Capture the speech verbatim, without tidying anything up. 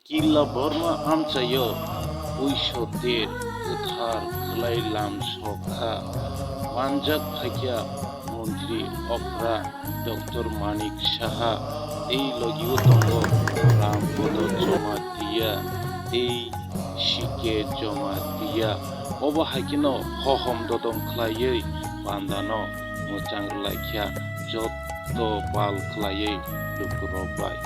Killa Borma amchaio puiso ter kwthar khlai lam sokha, manjak phaikha montri okra Doctor Manik Saha, tei logio tongo Ram Podo Jamatia tei C K Jamatia. Obo hai kheno hohom dodom khlaiwi pandano mwchang rwlaikha joto pal khlaiwi lukurok bai.